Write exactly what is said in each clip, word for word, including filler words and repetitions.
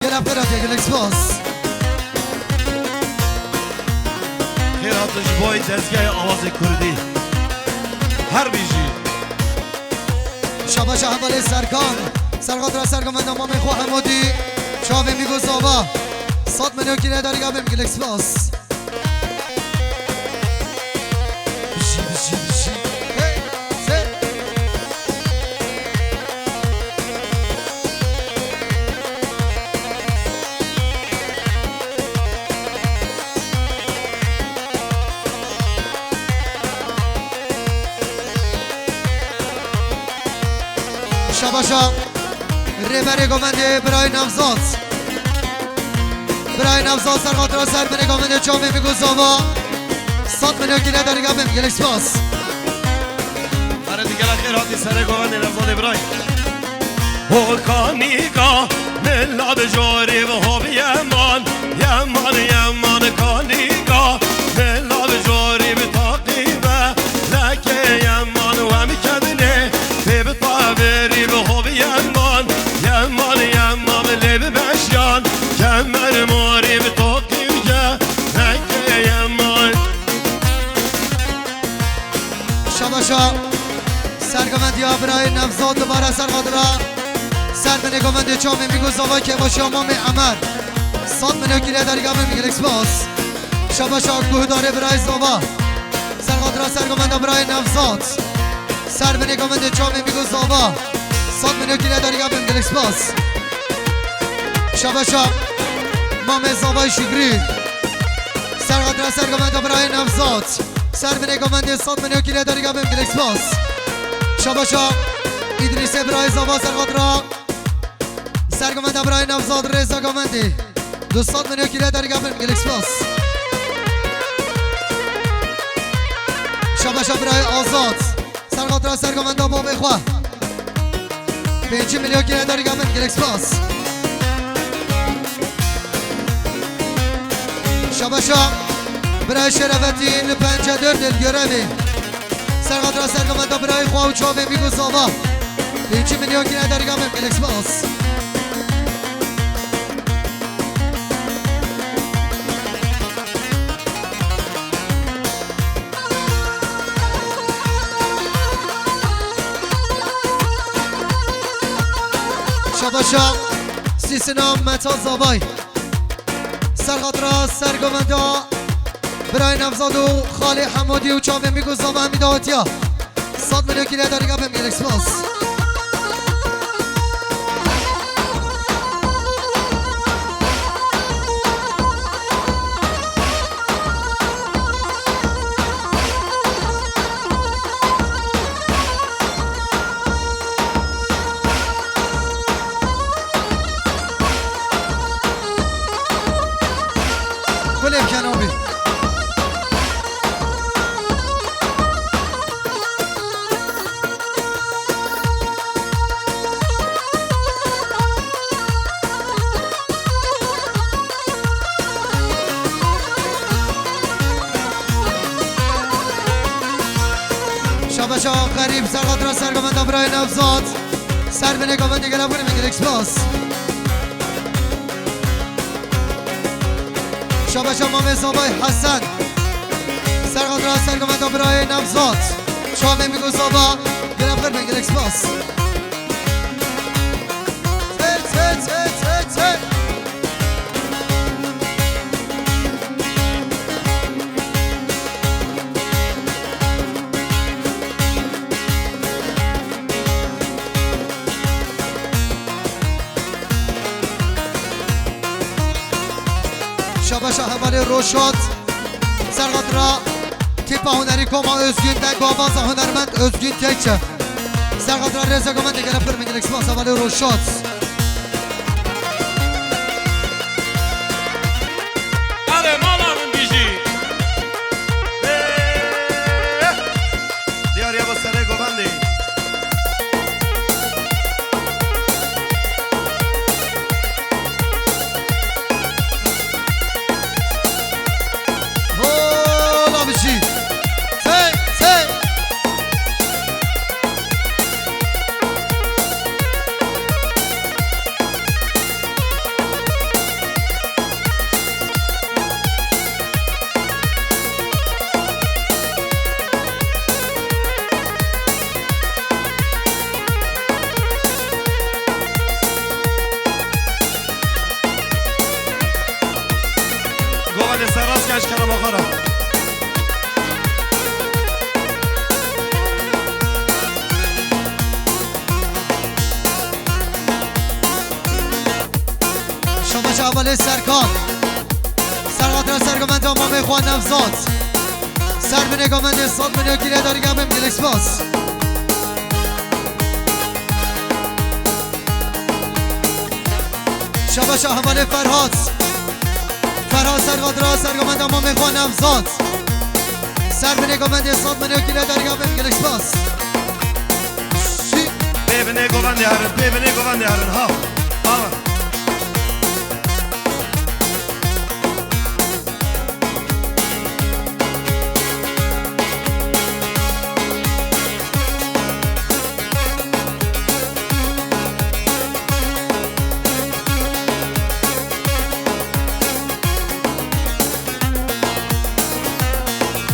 Gelek spas. Xêr hatin ji bo dezgehê awazê kurdî. Her bijî. Şabaşa hevalê Serkan. Serkan ra Serkan menda mamê xwe Hemodî. Çavê Mîgo Zava. Sed milyon kîle dariga bim, gelek spas. Bijî, bijî, bijî. Hey, hey. Şabaşa. Rêberê govendê birayê Nevzat. Birayê Nevzat ser xatira ser binê govendê çavê Mîgo Zava. Sed milyon kîle dariga bim, gelek spas. Erê, tu gelek xêr hatî serê govendê Nevzatê birayê. Ho kanîka, mila bi jorî bi ho bi yeman, yeman, yeman kanîka, mila bi jorî bi taqî be, lekê yeman wem kedinê, tê bi taverî bi ho bi yeman, yeman, yeman lê bi beşyan, kemer morî bi toqî ke, lekê yeman. Şabaşa. Sergovendiya birayê Nevzat dubare ser xatira. Ser binê govendê çavê Mîgo Zava kebaşiya mamê Emer. Sed milyon kîle dariga bim, gelek spas. Şabaşa guhdarê birayê Zava. Ser xatira sergovenda birayê Nevzat. Ser binê govendê çavê Mîgo Zava. Sed milyon kîle dariga bim, gelek spas. Şabaşa mamê Zavay Şikrî. Ser xatira sergovenda birayê Nevzat. Ser binê govendê sed milyon kîle dariga bim, gelek spas. Şabaşa Îdrîsê birayê Zava ser xatira. Sergovenda birayê Nevzat rêza govendê. Du sed milyon kîle dariga bim, gelek spas. Şabaşa birayê Azad. Ser xatira sergovenda bavê xwe. Pêncî milyon kîle dariga bim, gelek spas. Şabaşa birayê Şerefetî li pence dört il görevê. Ser xatira sergovenda birayê xwe û çavê Mîgo Zava. Pêncî milyon kîle dariga bim, gelek spas. Şabaşa Sîsina Meta Zavay. Ser xatira sergovenda birayê Nevzad û xalê Hemodî û çavê Mîgo Zava hemî dawetiya. Sed milyon kîle dariga bim, gelek spas. Gulê Kenabî. Şabaşa Xerîb, ser xatira sergovenda birayê Nevzat. Ser binê govendê gele bûrê min, gelek spas. Şabaşa mamê Zavay Hesen. Ser xatira sergovenda birayê Nevzat. Çavê Mîgo Zava. Gelek xêr be, gelek spas. Tê, tê, tê, tê, tê. Şabaşa hevalê Roşat. Ser xatira tîpa hunerî Koma Özgün, deng û avaza hunermend Özgün Tekçe. Ser xatira rêza govendê gele pir min, gelek spas hevalê Roşat. Erê mala min bijî. Diyar ya bo serê govendê. Hola bijî. Sey, sey. Rast gel ji kerema xwe re. Şabaş hevalê Serkan. Serqatira ser govenda mamê xwe Nevzat. Ser binê govendê sed milyon kîle darî gabim gelek spas. Şabaş hevalê Ferhat. Ferhat Serqatira ser govenda mamê xwe Nevzat. Ser binê govendê sed milyon kîle darî gabim gelek spas. Şî. Pê binê govendê herin, pê binê govendê herin, ha. Ha.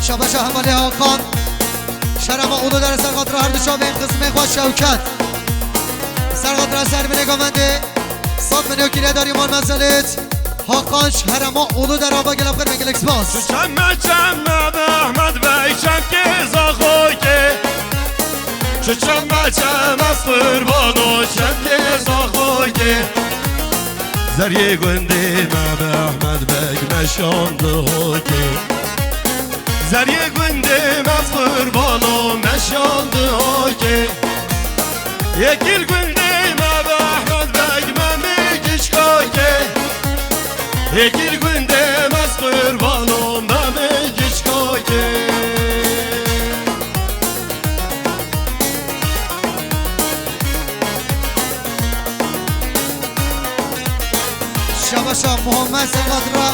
Şabaşa hevalê Hakan. Şerema Uludere serqatira her du çavên xizmê xwe Şewket. Serqatira ser binê govendê. Sed milyon kîle darî mal mezelêt. Hakan ji herema Uludere ava gelek xêr, gelek spas. Çeme çeme be Ehmed Bey, çemkê Zaxokê. Çeme çeme qurbano, çemkê Zaxokê. Zeriyê gundê me be Ehmed Beg meşan di hokê. Zeriyê gundê me qurbano meşan di hokê. Yekî li gundê me be Ehmed Beg me mi giçkokê. Yekî li gundê me qurbano me mi giçkokê. Şabaşa Muhammed Sebat ra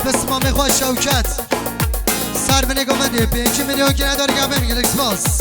pismamê xwe Şewket. Ser binê govendê pêncî milyon kine darî gabim gelek spas.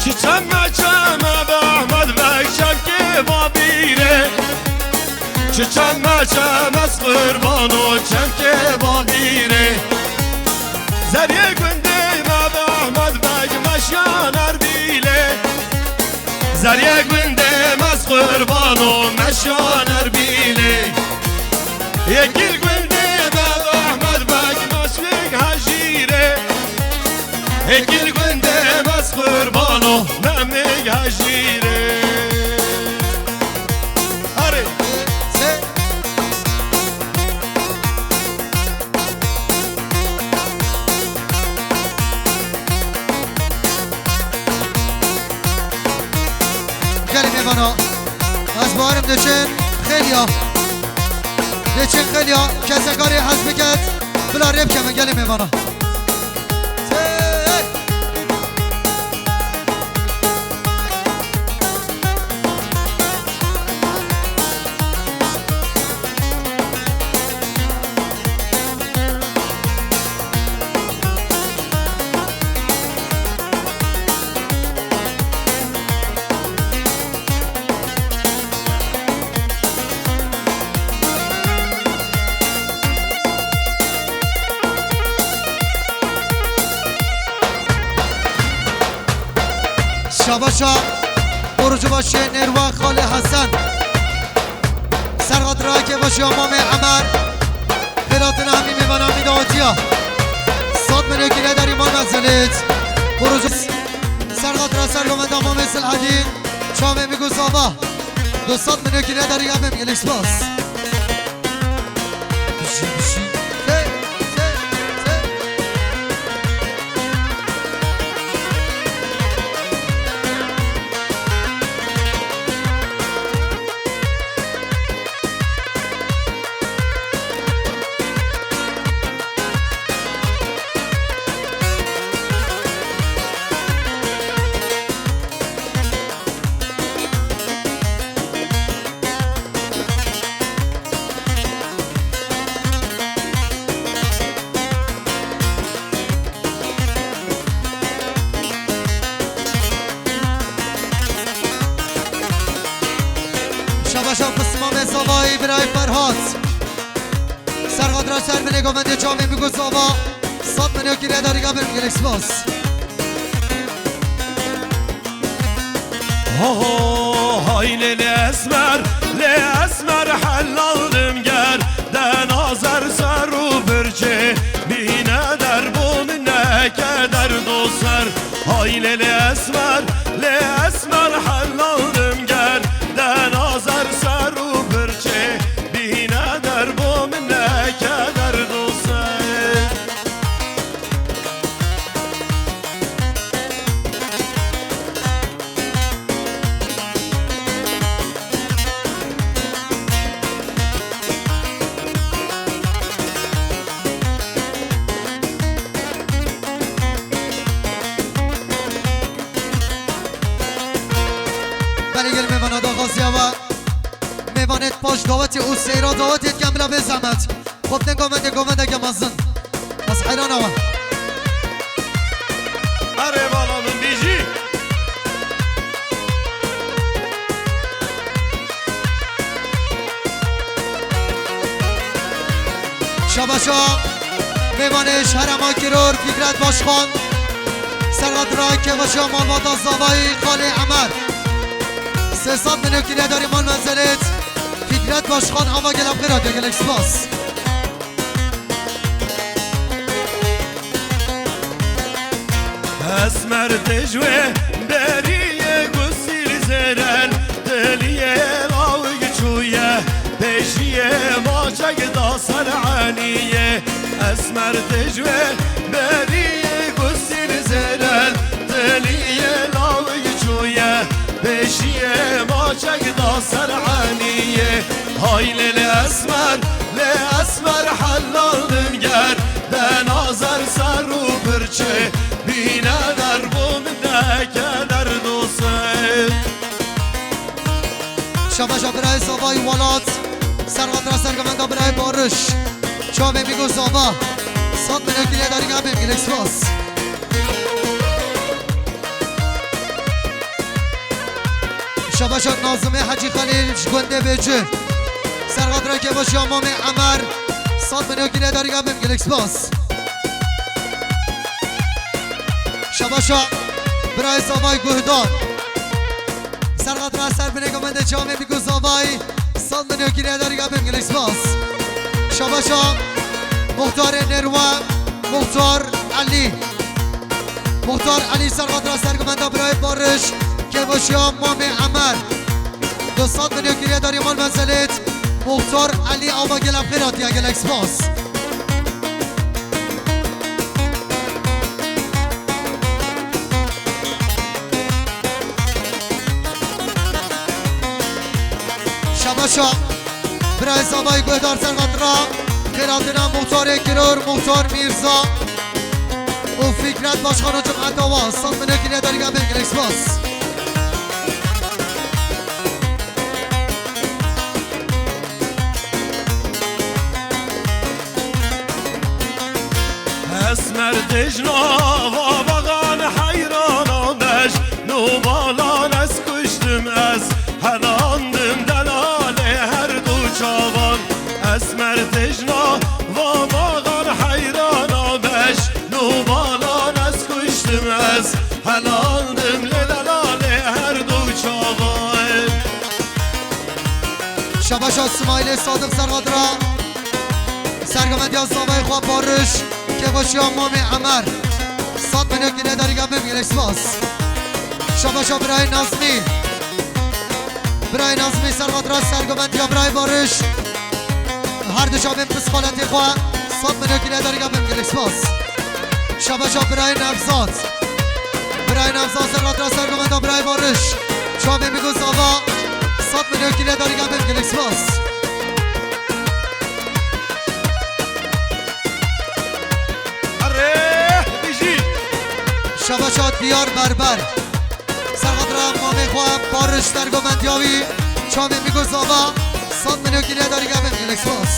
Çi çeme çeme be Ehmed Beg çemkê babîrê. Çi çeme çeme ez qurbano çemkê babîrê. Zeriyê gundê me be Ehmed Beg meşiyan Erbîlê. Zeriyê gundê me ez qurbano meşiyan Erbîlê. Yekî li gundê me be Ehmed Beg meşik hejîrê. Yekî li gundê me ez qurbano me mik hejîrê. Erê. Gelê mêvana, ez bawerim diçin xêliya. Diçin xêliya, kesekarê hez biket, bila rê bike min gelê mêvana. Şabaşa Borucu Başê Nêrwa Xalê Hesen. Serhat Rakê Başê Mamê Emer. Xêratina hemî mêvana mî dawetiya. Sed milyon kîle darî mal mezelêt. Borucu Serhat Ra Sergovenda Mamê Silhedîn. Çavê Mîgû Sava. Du sed milyon kîle darî gabim gelek spas. Şabaşa pismamê zavayî birayê Ferhat. Serqatra ser binê govendê çavê bî ku zava. Sed milyon kiriye darîka bin, gelek spas. Ho, ho, hay lê, lê esmer, lê esmer helaldim ger. De nazer ser û birçê, bîne der bo min neke derdo ser. Hay lê, lê esmer, lê esmer helaldim ger. De nazer ser û birçê, bîne der bo min neke derdo ser. Belê gel mêvana daxwaziya we. Mêvanêt paş dawetê û seyra dawetê dikem bila bê zehmet. Xwebtin govendê govendeke mezin. Ez heyran awa. Erê bala min bîjî. Şabaşa mêvanê ji herêma Kiror Fikret Başkan. Serqatra kêvaşa malbata zavayî Xalê Emer. Sê sed milyon kiriye darî mal menzelêt. Fikret Başkan ava gelek xêr hatiye, gelek spas. Esmer tijwê beriyê gusîl zêrel, diliyê lawig çûye, pêşiyê maçek da ser eniyê. Esmer tijwê beriyê gusîl zêrel, diliyê lawig çûye, pêşiyê maçek da ser eniyê. Hay lê, lê esmer, lê esmer helaldim ger. De nazer ser û birçê, bîne der bo min neke derdo ser. Şabaşa birayê zavayî welat. Serqatra ser govenda birayê Barış. Çavê Mîgo zava. Sed milyon kiriye darîka bin, gelek spas. Şabaşa Nazimê Hecî Xelîl ji gundê Bêci. Serqatra kêvaşiya Mamê Emer. Sed milyon kiriye darîka bin, gelek spas. Şabaşa birayê zavayî guhdar. Serqatra ser binê govendê çavê Mîgo zavayî. Sed milyon kiriye darîka bin, gelek spas. Şabaşa Muxtarê Nêrwe, Muxtar Elî. Muxtar Elî serqatra ser govenda birayê Barış, kêvaşiya Mamê Emer. Du sed milyon kiriye darî mal menzelêt. Muxtar Elî ava gelek xêr hatiye, gelek spas. Şabaşa birayê zavayî guhdar serqatra. Xêr hatina Muxtarê Kiror, Muxtar Mîrza û Fikret Başkan û cemeta wa. Sed milyon kiriye darîka bin, gelek spas. Esmer tijna va baxan heyrana beş, nû balan ez kuştim ez, helandim delalê her du çavan. Esmer tijna va baxan heyrana beş, nû balan ez kuştim ez, helandim lê delalê her du çavan. Şabaşa Simaîlê Sadiq serqatra. Sergovendiya zavayê xwe Barış, kêvaşiya Mamê Emer. Sed milyon kiriye darîka bin, gelek spas. Şabaşa birayê Nazmî. Birayê Nazmî serqatra sergovendiya birayê Barış. Her du çavên pis xaletê xwe. Sed milyon kiriye darîka bin, gelek spas. Şabaşa birayê Nevzat. Birayê Nevzat serqatra sergovenda birayê Barış. Çavê Mîgo zava. Sed milyon kiriye darîka bin, gelek spas. Erê, bijî. Şabaşa Diyar Berber. Serqatra mamê xwe Barış sergovendiya wî. Çavê Mîgo zava. Sed milyon kiriye darîka bin, gelek spas.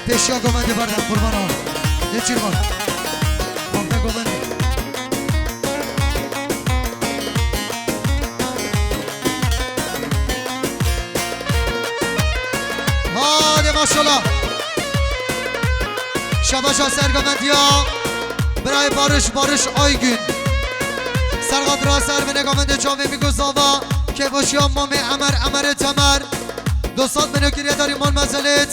Pêşiya govendê berdin qurbana. Neçîrvan. Xanme govendê. Şola. Şabaşa sergovendiya birayê Barış, Barış Aygün. Serqat ra ser binê govendê çavê Mîgo Zava, kêvaşiya mamê Emer, Emerê Temer. Dostat binê kiryedarî mal mezelêt.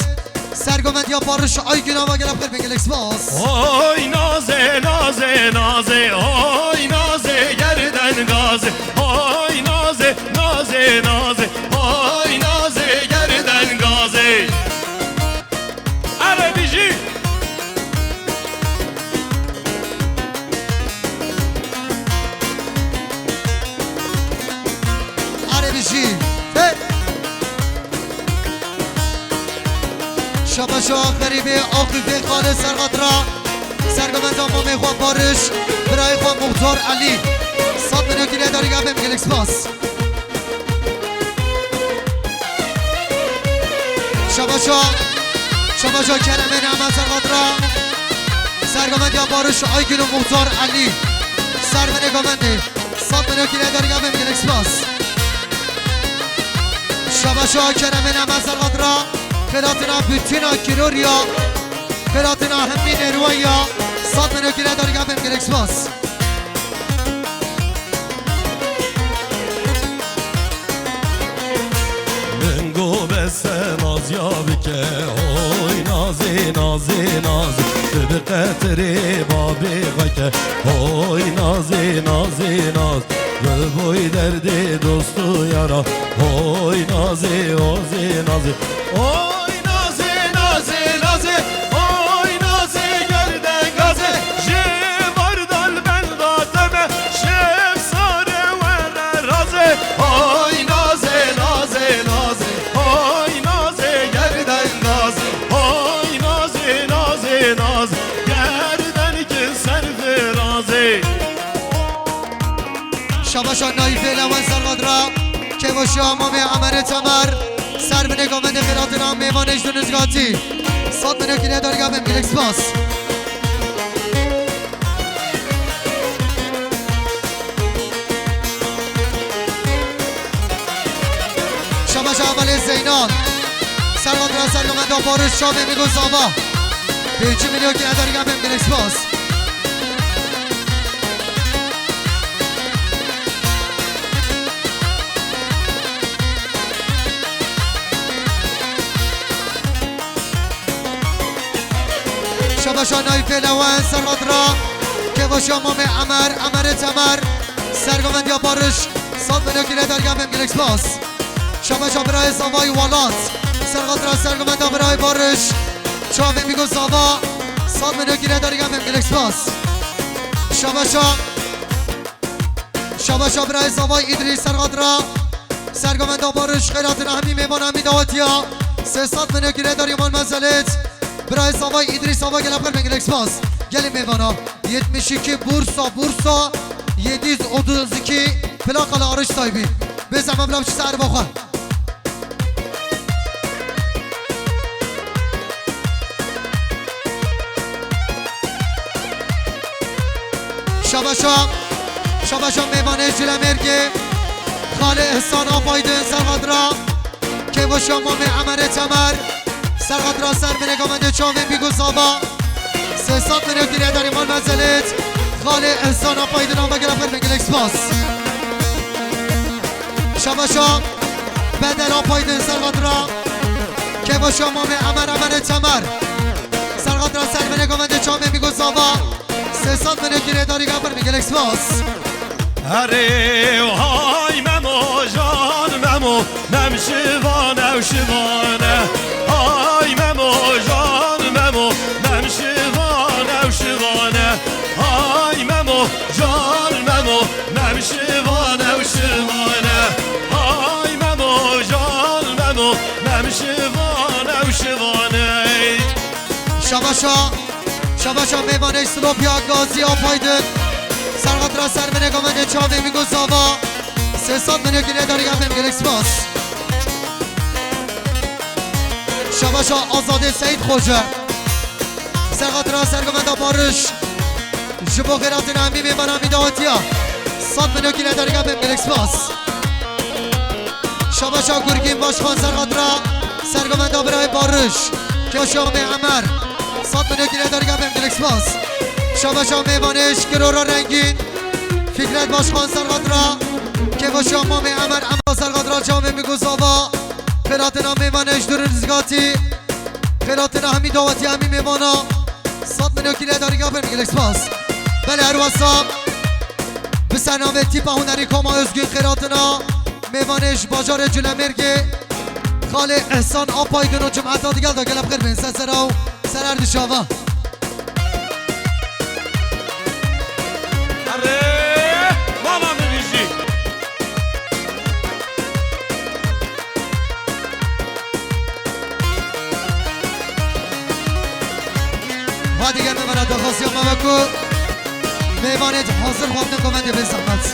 Sergovendiya Barış Aygün ava gelek xêr bin, gelek spas. Oy nazê, nazê, nazê, oy nazê gerden gazê, oy nazê, nazê, nazê, oy nazê gerden gazê. Erê bijî. Erê bijî. Hey. Şabaşa xerîbê Aqifê Xalê Serqat ra. Sergovenda mamê xwe Barış, birayê xwe Muxtar Elî. Sat binokî lê darî gavê min, gelek spas. Şabaşa, şabaşa Keremê Name Serqat ra. Sergovendiya Barış Aygün û Muxtar Elî. Ser binê govendê. Sat binokî lê darî gavê min, gelek spas. Şabaşa Keremê Name Serqat ra. Xêratina bütüna Kiroriya. Xêratina hemî nêrwaya. Sat binokî lê darî gavê min, gelek spas. Min go bes te naziya bike, oy nazê, nazê, nazê. Tu bi qetirê babê xwe ke, oy nazê, nazê, naz. Bi boy derdê dost û yara, oy nazê, nazê, nazê. Oy nazê, nazê, nazê, oy nazê gerden gazê, ji Vardal benda te me, şev sare were razê. Oy nazê, nazê, nazê, oy nazê gerden gazê, oy nazê, nazê, nazê, gerden ki ser virazê. Şabaşa Naîfê Lewan Serqat ra, kêvaşiya mamê Emerê Temer, ser binê govendê xêratina mêvanê ji Nizgatî. Sat binokî lê darî gavê min, gelek spas. Şabaşa Emelê Zeynan. Serqat ra sergovenda Barış çavê Mîgo Zava. Pêncî binokî lê darî gavê min, gelek spas. Şabaşa Naîfê Lewan Serqat ra, kêvaşiya mamê Emer, Emerê Temer, sergovendiya Barış, sat binokî lê darî gavê min, gelek spas. Şabaşa birayê Zavayî Welat, Serqat ra sergovenda birayê Barış, çavê Mîgo Zava, sat binokî lê darî gavê min, gelek spas. Şabaşa Şabaşa birayê Zavay Îdrîs Serqat ra, sergovenda Barış, xêratina hemî mêvana hemî dawetiya. Sê sed binokî lê darî mal mezelêt. Birayê Zavay Îdrîs ava gelek xêr bin, gelek spas. Gelî mêvana. Yetmiş iki Bursa, Bursa, yedi yüz otuz iki plakalı araç sahibi. Bê zehmet bila biçî ser erba xwe. Şabaşa, şabaşa mêvanê Cilemêrgê, Xalê Îhsan Apaydin Serqat ra, kêvaşa mamê Emerê Temer, Serqat ra ser binê govendê çavê Mîgo Zava, sê sed binokî lê darî mal mezelêt, Xalê Îhsan Apaydin ava gelek xêr bin, gelek spas. Şabaşa Bedel Apaydin Serqat ra, kêvaşa mamê Emer, Emerê Temer. Serqat ra ser binê govendê çavê Mîgo Zava. Sê sed binokî lê darî gavê min, gelek spas. Erê hay Memo, jan Memo, Mem şivan ew şivane. Hay Memo, jan Memo, Mem şivan ew şivane. Hay Memo, jan Memo, Mem şivan ew şivane. Hay Memo, jan Memo, Mem şivan ew şivane. Şabaşa, şabaşa mêvanê Silopya Gazî Apaydin. Serqat ra ser binê govendê çavê Mîgo Zava. Sê sed binokî lê darî gavê min, gelek spas. Şabaşa Azadê Seyîd Xoce. Serqat ra sergovenda Barış. Ji bo xêratina hemî mêvana hemî dawetiya. Sed binokî lê darî gavê min, gelek spas. Şabaşa Gurgîn Başkan Serqat ra sergovenda birayê Barış. Yaşa Mamê Emer. Sed milyon kire dergah bim, gelek spas. Şabaşa mêvanê ji Kirora Rengîn. Fikret Başkan Serxatra. Kêvaşa Mamê Emer, Emer Serxatra, çavê Mîgû Zava. Xêratina mêvanê ji Durûn Rizgatî. Xêratina hemî dawetî, hemî mêvana. Sed milyon kire dergah bim, gelek spas. Belê her wesa. Bi sernavê tîpa hunerî Koma Özgün, xêratina mêvanê ji bajarê Culemêrgê, xalê Ehsan Apaydın û cimeta digel de gelek xêr bên ser sera û ser her dişava. Erê, mala min bijî. Hadi gel me bana daxwaziya me ve ku mêvanê hazir xwendin ku me dê bê zehmet.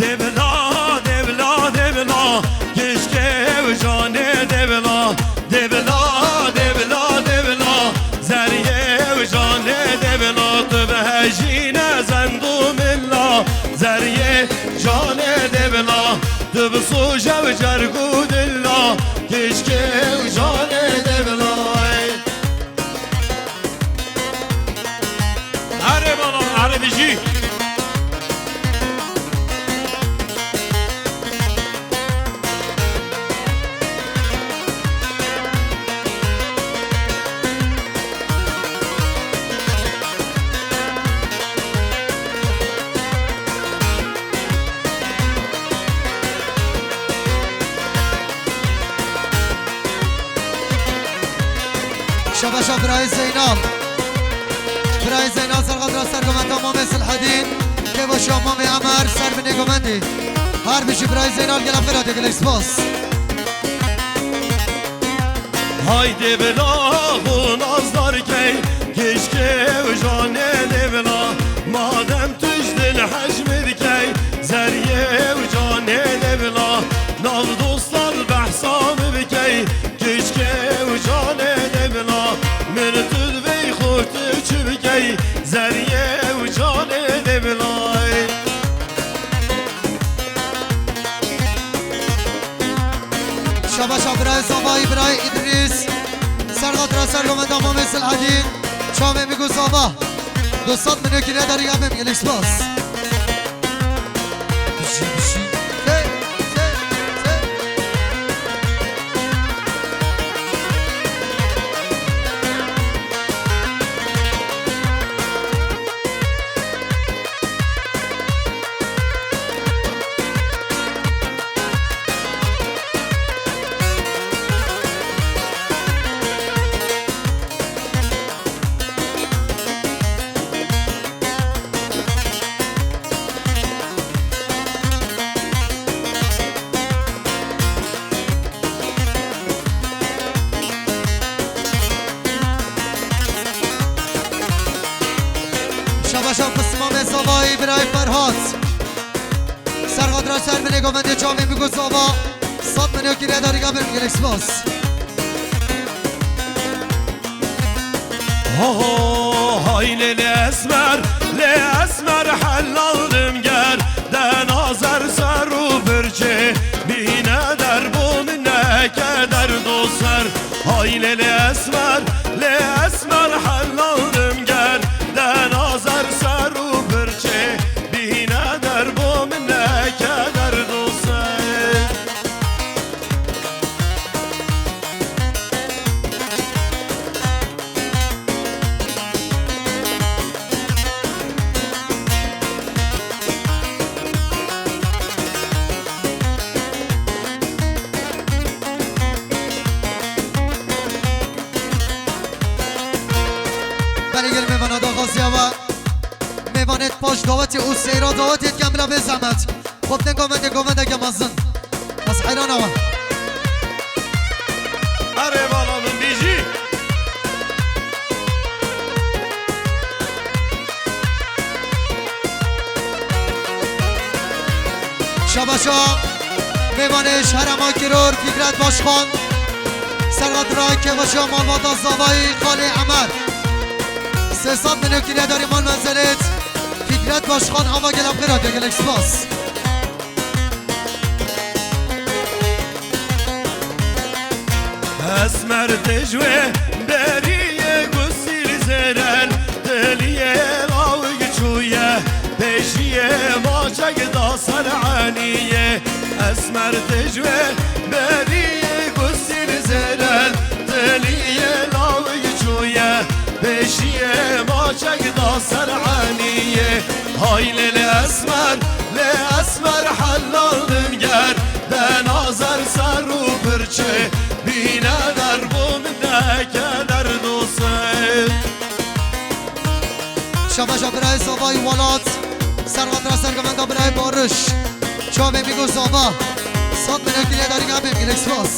Dêvila, dêvila, dêvila, keşkê û canê dêvila. Dêvila, dêvila, dêvila, zeriyê û canê dêvila. Tu bihejîne zendû min la, zeriyê canê dêvila. Tu bi soje û cerg û dil la, keşkê û canê dêvila. Erê bala, erê bijî. Şabaşa birayê Zeynal. Birayê Zeynal ser xatira sergomenda Mamê Silhedîn. Kêvaşa Mamê Emer ser binê gomendî. Her bijî birayê Zeynal, gelek xêr hatiye, gelek spas. Hay dêvila xwe nazdar key, keşkê û canê dêvila. Madem tu ji dil hej min dikey, zeriyê û canê dêvila. Nav dostan behsa min bikey, keşkê û canê dêvila. Min tu divey xwe tu çi bikey, zeriyê û canê dêvila. Şabaşa birayê Zavayî, birayê Îdrîs. Ser xatira sergomenda Mamê Silhedîn. Çavê Mîgû Zava. Du sed milyon kiriye derî ya bim, gelek spas. Bijî, bijî. Hey, hey, hey. Şabaşa pismamê Zavayî birayê Ferhat. Ser xatira ser binê govendê çavê Mîgû Zava. Sed milyon kiriye derî ya bim, gelek spas. Ho, ho, hay lê, lê esmer, lê esmer helaldim ger, de nazer ser û birçê, bîne der bo min neke derdo ser. Hay lê, lê esmer, lê esmer helaldim ger, de nazer ser û birçê, bîne der bo min neke derdo ser. Belê gel mêvana daxwaziya we. Mêvanêt paş dawetê û seyra dawetê dikem bila bê zehmet. Xwebtin govendê govendeke mezin. Ez heyrana we. Erê bala min bijî. Mêvanê ji herêma Kiror Fikret Başxan, serhatra kêvaşiya malbata zavayî Xalê Emer. Sê sed milyon kiriye darî mal mezelêt. Fikret Başxan ava gelek xêr hatiye, gelek spas. Esmer tê ji wê beriyê gusîl zêrel, diliyê lawig çûye pêşiyê maçek da ser eniyê. Esmer tê ji wê beriyê gusîl zêrel, diliyê lawig çûye pêşiyê maçek da ser eniyê. Hay lê lê esmer, lê esmer helal din ger, de nazer ser û birçê, bîne der bo min neke derdosê. Şabaşa birayê zavayî welat, serhatra sergovenda birayê Barış. Çavê Mîgo Zava. Sed milyon kiriye darî gabim, gelek spas.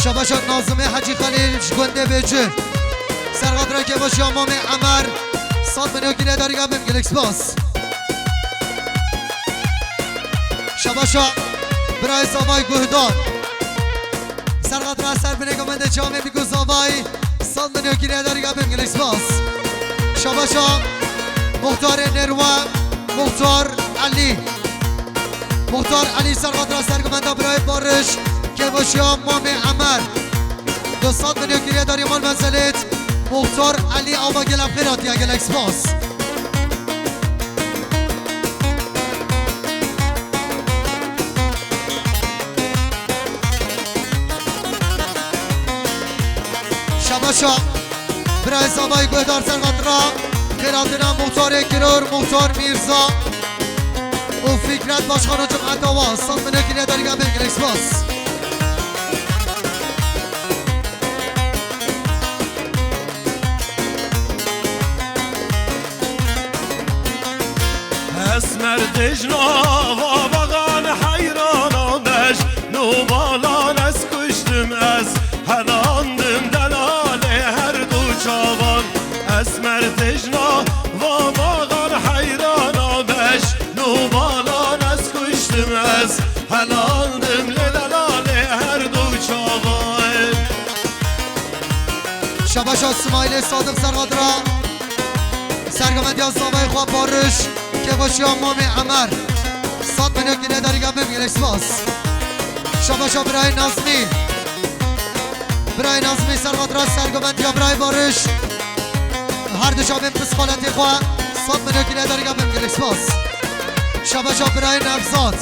Şabaşa Nazimê Hecî Xelîl ji gundê Bêci. Serhatra kêvaşiya Mamê Emer. Sed milyon kiriye darî gabim, gelek spas. Şabaşa birayê zavayî guhdar. Serhatra ser binê govendê Çavê Mîgo Zavayî. Sed milyon kiriye darî gabim, gelek spas. Şabaşa Muxtarê Nêrwe, Muxtar Elî. Muxtar Elî serhatra sergovenda birayê Barış, kêvaşiya Mamê Emer. Du sed milyon kiriye darî mal mezelêt. Muxtar Elî ava gelek xêr hatiye, gelek spas. Şabaşa birayê zavayî guhdar serhatra, xêrhatina Muxtarê Kiror, Muxtar Mîrza û Fikret Başxan û cemeta wa. Sed milyon kiriye darî gabim, gelek spas. Esmer tê ji nava baxan heyrana beş, no balan ez kuştim ez, helandim delalê her du çavan. Esmer tê ji nava baxan heyrana beş, no balan ez kuştim ez, helandim lê delalê her du çavan. Şabaşa Simaîlê Sadiq serhatra. Sergovendiya zavayê xwe Barış, kêvaşiya Mamê Emer. Sed milyon kiriye darî gabim, gelek spas. Şabaşa birayê Nazmî. Birayê Nazmî serhatra sergovendiya birayê Barış. Her du çavên pis xaletê xwe. Sed milyon kiriye darî gabim, gelek spas. Şabaşa birayê Nevzat.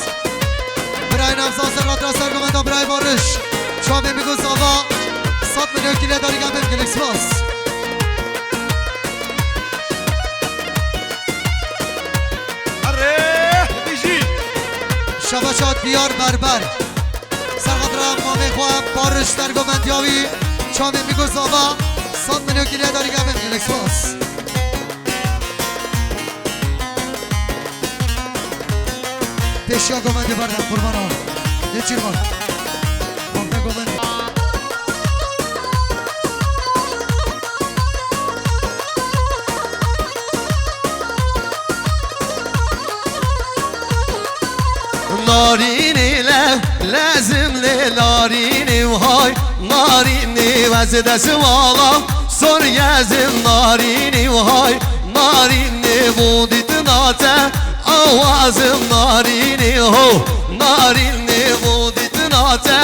Birayê Nevzat serhatra sergovenda birayê Barış. Çavê Mîgo Zava. Sed milyon kiriye darî gabim, gelek spas. Erê, bijî. Şabaşa Diyar Berber. Serhatra mamê xwe Barış sergovendiya wî. Çavê Mîgo Zava. Sed milyon kiriye darî gabim, gelek spas. Pêşiya govendê berdem qurbana. Neçîrvan. Xwefte govendê. Narînî le, lezim lê narînî hay, narînî vez dest wala, sor gezim narînî hay. Narînê bo dîtina te, awazim narînê ho. Narînê bo dîtina te,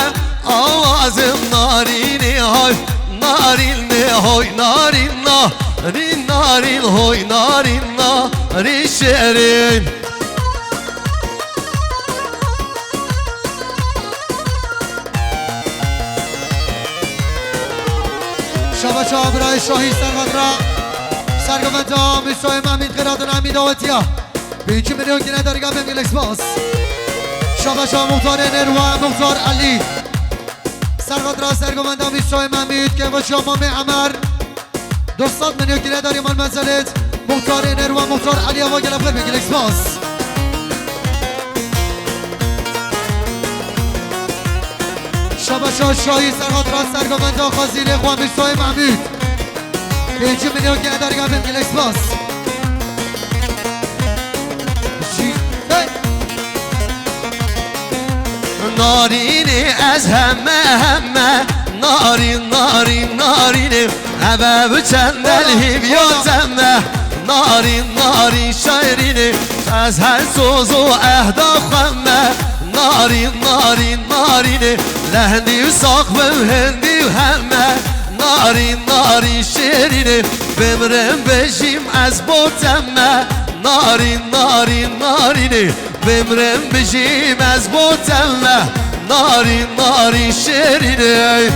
awazim narînê hay. Narînê hoy narîn, narîn, narîn, hoy narîn, narîn şêrîn. Şabaşa birayê Şahî serhatra. Sergovenda Mîsoyê Mehmîd xêratina Emî dawetiya. Pêncî milyon kine derga bim gelek spas. Şabaşa Muxtarê Nêrwe Muxtar Elî. Serhatra sergovenda Mîsoyê Mehmîd kêvaşiya Mamê Emer. Du sed milyon kine darî mal mezelêt. Muxtarê Nêrwe Muxtar Elî ava gelek xêr be, gelek spas. Şabaşa Şahî serhatra sergovenda Xezîlê xwe Mîsoyê Mehmûd. Pêncî milyon kine darî gabim, gelek spas. Narînê ez heme heme, narîn, narîn, narînê, heve bi çendel hîviya teme. Narîn, narîn, şairînê, ez her soz û ehda xwe me. Narîn, narîn, narînê, lehndî û sax bim hindî û heme. Narîn, narîn, şêrînê, bimrim bijîm ez bo teme. Narîn, narîn, narînê, bimrim bijîm ez bo teme. Narîn, narîn, şêrînê.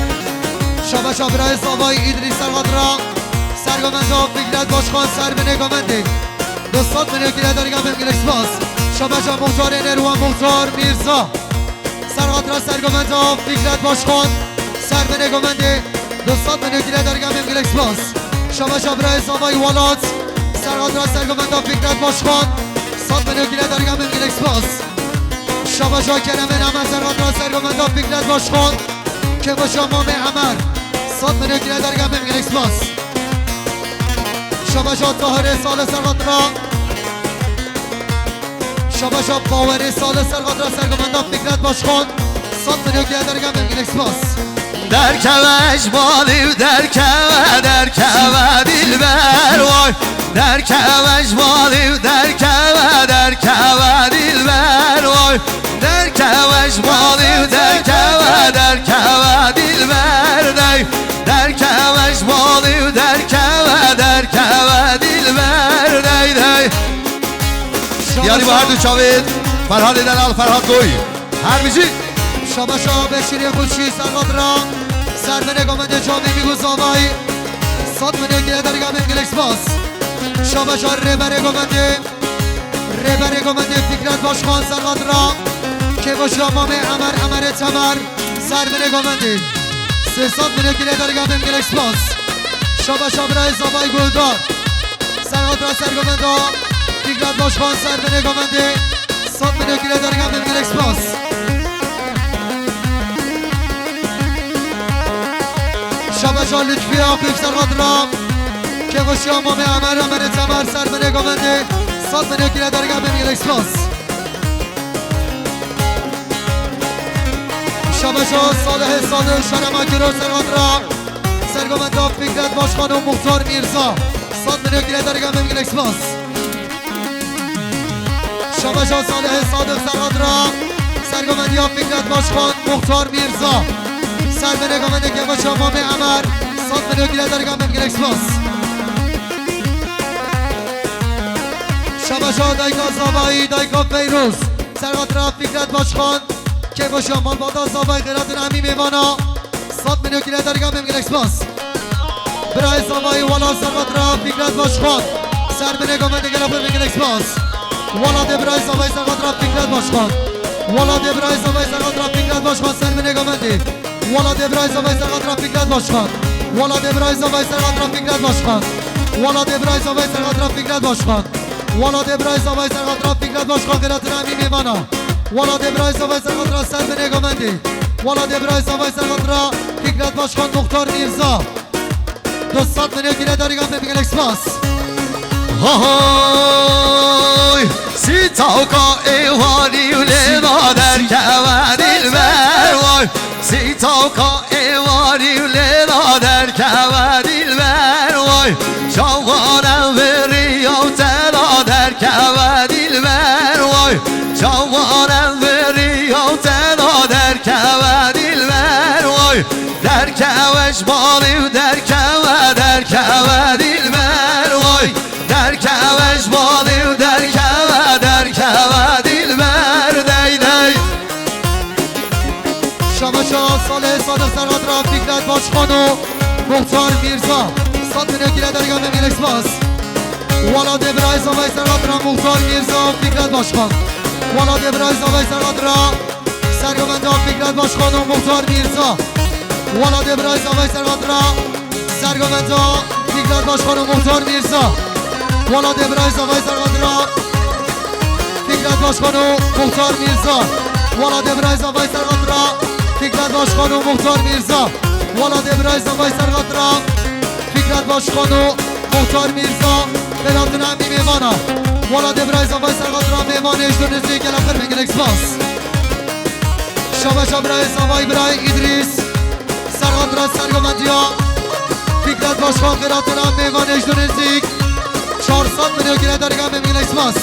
Şabeşa birayê Zavayî Îdrîs Serhat ra, sergovenda Fikret Başkan, ser binê govendê. Du sed milyon kire dergah bim, gelek spas. Şabeşa muxtarê Nêrwan, muxtar Mîrza. Serhat ra, sergovenda Fikret Başkan, ser binê govendê. Du sed milyon kire dergah bim, gelek spas. Şabeşa birayê Zavayî Welat. Serhat ra, sergovenda Fikret Başkan, sed milyon kire dergah bim, gelek spas. Şabeşa Keremê Emer, Serhat ra, sergovenda Fikret Başkan, Kevoşa Mamê Emer, sed milyon kire dergah bim, gelek spas. Şabeşa Tahirê Salih, Serhat ra. Şabeşa Bawerê Salih, Serhat ra, sergovenda Fikret Başkan, sed milyon kire dergah bim, gelek spas. Derkeve ji balê û derkeve, derkeve dilber way. Derkeve ji balê û derkeve, derkeve dilber way. Derkeve ji balê û derkeve, derkeve dilber dey. Derkeve ji balê û derkeve, derkeve dilber dey dey. Diyarî bu her du çavên Ferhadê delal, Ferhad Doy. Her bijî. Şabeşa Beşîrê Xurşî, Serhat ra, ser binê govendê Çavê Mîgû Zavayî. Sed milyon kire dergah bim, gelek spas. Şabeşa rêberê govendê, rêberê govendê Fikret Başkan, Serhat ra, Kevoşa Mamê Emer, Emerê Temer, ser binê govendê. Sê sed milyon kire dergah bim, gelek spas. Şabeşa birayê Zavayî Guldar. Serhat ra, sergovenda Fikret Başkan, ser binê govendê. Sed milyon kire dergah bim, gelek spas. Şabeşa Lütfiye Akif, Serhat ra, Kevoşa Mamê Emer, Emerê Temer, ser binê govendê. Sed milyon kire dergah bim, gelek spas. Şabeşa Salihê Sadir, Şerema Kiro, Serhat ra, sergovenda Fikret Başkan û Muxtar Mîrza. Sed milyon kire dergah bim, gelek spas. Şabeşa Salihê Sadir, Serhat ra, sergovendiya Fikret Başkan, Muxtar Mîrza. Ser binê govendê Kevoşa Mamê Emer, sed milyon kire dergah bim, gelek spas. Şabeşa dayka Zavayî, dayka Feyroz, Serhat ra, Fikret Başkan, Kevoşa malbata Zavayî, Xêratin Emî mêvana. Sed milyon kire dergah bim, gelek spas. Birayê Zavayî Welat, Serhat ra, Fikret Başkan, ser binê govendê, gelek pir bim, gelek spas. Welatê birayê Zavayî, Serhat ra, Fikret Başkan. Welatê birayê Zavayî, Serhat ra, Fikret Başkan, ser binê govendê. Welatê birayê Zavayî, Serhat ra, Fikret Başkan. Welatê birayê Zavayî, Serhat ra, Fikret Başkan. Welatê birayê Zavayî, Serhat ra, Fikret Başkan. Welatê birayê Zavayî, Serhat ra, Fikret Başkan, Xêratin Emî mêvana. Welatê birayê Zavayî, Serhat ra, ser binê govendê. Welatê birayê Zavayî, Serhat ra, Fikret Başkan, Muxtar Mîrza. Du sed milyon kire dergah bim, gelek spas. Hay, sî tawka êwarî û lêda derkeve dilber way. Sî tawka êwarî û lêda derkeve dilber way. Çawan em viriya û te da derkeve dilber way. Çawan em viriya û te da derkeve dilber way. Derkeve ji balê û derkeve, derkeve dilber way. Derkeve ji balê û derkeve, derkeve dilber dey dey. Şabeşa Salihê Sadir, Serhat ra, Fikret Başkan û Muxtar Mîrza. Sed milyon kire dergah bim, gelek spas. Welatê birayê Zavayî, Serhat ra, Muxtar Mîrza, Fikret Başkan. Welatê birayê Zavayî, Serhat ra, sergovenda Fikret Başkan û Muxtar Mîrza. Welatê birayê Zavayî, Serhat ra, sergovenda Fikret Başkan û Muxtar Mîrza. Welatê birayê Zavayî, Serhat ra, Fikret Başkan û Muxtar Mîrza. Welatê birayê Zavayî, Serhat ra, Fikret Başkan û Muxtar Mîrza. Welatê birayê Zavayî, Serhat ra, Fikret Başkan û Muxtar Mîrza. Xêratin Emî mêvana. Welatê birayê Zavayî, Serhat ra, mêvanê ji du nizî, gelek pir bim, gelek spas. Şabaşa birayê Zavay, birayê Îdrîs. Serhat ra sergovendiya Fikret Başkan, xêratina mêvanê ji nêzîk. Çar sed milyon gire dergehê me, gelek spas.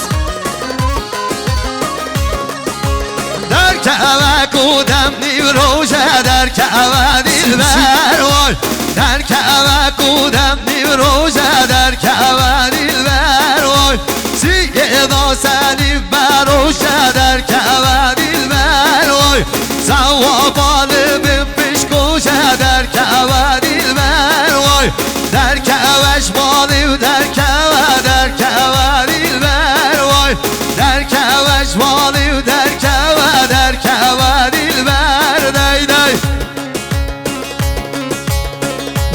Derkeve ku dem nîv roje derkeve dilber way. Derkeve ku dem nîv roje derkeve dilber way. Siyê da senî beroje derkeve dilber way. Sewa bali bin pişkoje derkeve dilber way. Derkeve ji balî û derkeve, derkeve dilber way. Derkeve ji balî û derkeve, derkeve dilber dey dey.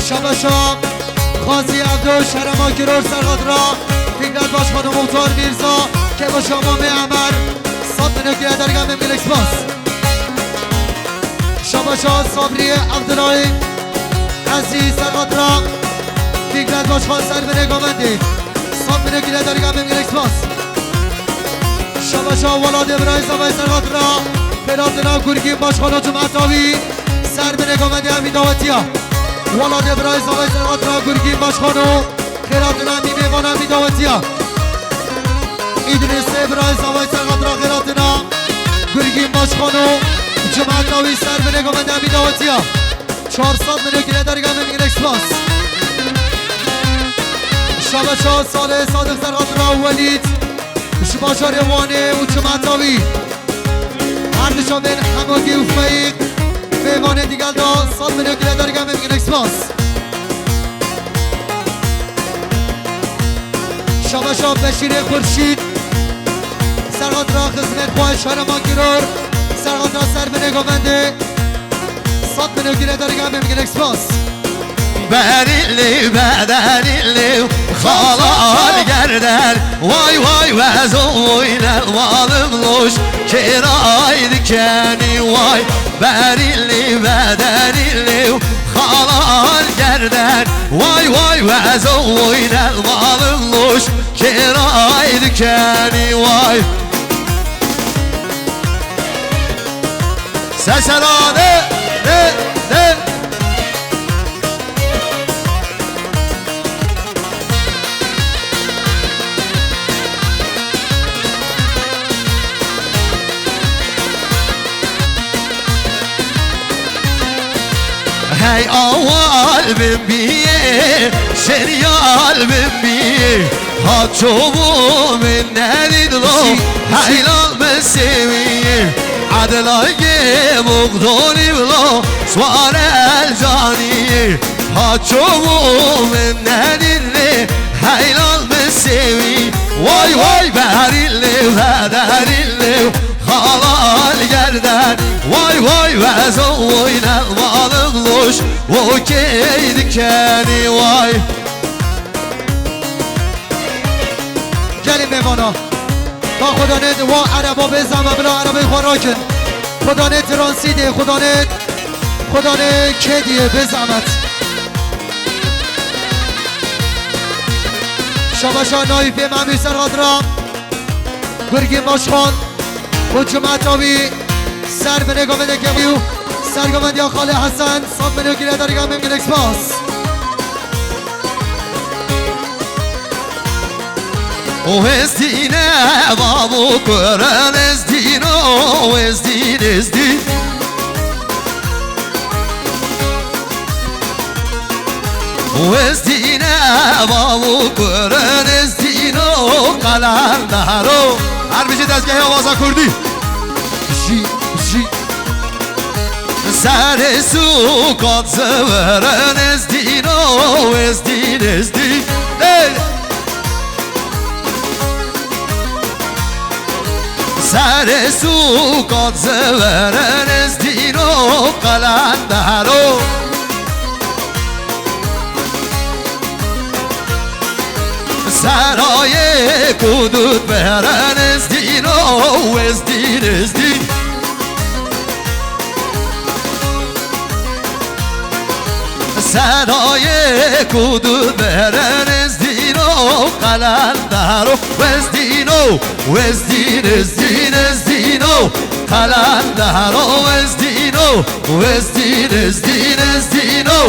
Şabaşa Xazî Evdo, Şerema Kiror, Serhat ra Fikret Başkan û Muxtar Mîrza, Kebaşa Mamê Emer, sed milyon gire dergehê me, gelek spas. Şabaşa Sabrî Evdirayî, Ezî Serhat ra Fikret Başkan, ser binê govendê, sed milyon gire dergehê me, gelek spas. Şabaşa welatê birayê Zavay Serhat ra xêratina Gurgîn Başkan û cemaeta wî, ser binê govendê em î dawetiya. Welatê birayê Zavay Serhat ra Gurgîn Başkan û xêratina em î mêvan em î dawetiya. Îdrîsê birayê Zavay Serhat ra xêratina Gurgîn Başkan û cemaeta wî, ser binê govendê em î dawetiya. Çar sed milyon gire dergehê me, gelek spas. Şabaşa Salê Sadiq Serhat ra Welîd ji bajarê Wanê û cemaeta wî. Erdişa bên Hemogî û Feyîq, mêvanê digel da, sed milyon gire dergehê me, gelek spas. Şabaşa Beşîrê Xurşîd, Serhat ra xizmet xwe, Şerema Kiror, Serhat ra ser binê govendê. Sed milyon gire dergehê me, gelek spas. Berîlî, bedelîlî, xalal gerden. Vay, vay, wezo oynel malım loş, kiray dikenî, vay. Berîlî, bedelîlî, xalal gerden. Vay, vay, wezo oynel malım loş, kiray dikenî, vay. Sesela de, de, de. Hey awal bin biyê, şeryal bin biyê. Haço bû min nedît lo, heylal min sêwiyê. Edla yê muqdolî lo, sware el caniyê. Haço bû min nedît lê, heylal min sêwî. Vay vay berî lê, vederî lê, xalal gerden. Vay vay wezo oynel malım loş, wo key dikenî vay. Gelin mêvana. Ka Xudanê di wa ereba bê zehmet, bila erebeyê xwe rakin. Xudanê transî dê, Xudanê, Xudanê kê diyê bê zehmet. Şabaşa nayî pê Memî Serhat ra. Gurgîn Başkan û cemaeta wî ser binê govendê kevî û ser govendiya Xalê Hesen, sed milyon gire dergehê me, gelek spas. O ez dîne babo kuran ez dîno, ez dîn, ez dîn. Wezdîne bavo kurin, ez dîno qelandaro. Her bijî dezgehê awaza kurdî. Jî, jî. Serê sûkan zivirin, ez dîno, ez dîn, ez dîn. Hey! Serê sûkan zivirin, ez dîno qelandaro. Serayê ku dut berin, ez dîno, ez dîn, ez dîn. Serayê ku dut berin, ez dîno qelandaro. Ez dîno, ez dîn, ez dîn, ez dîno. Qelendero wezdîno, wezdîn, ezdîn, ezdîno.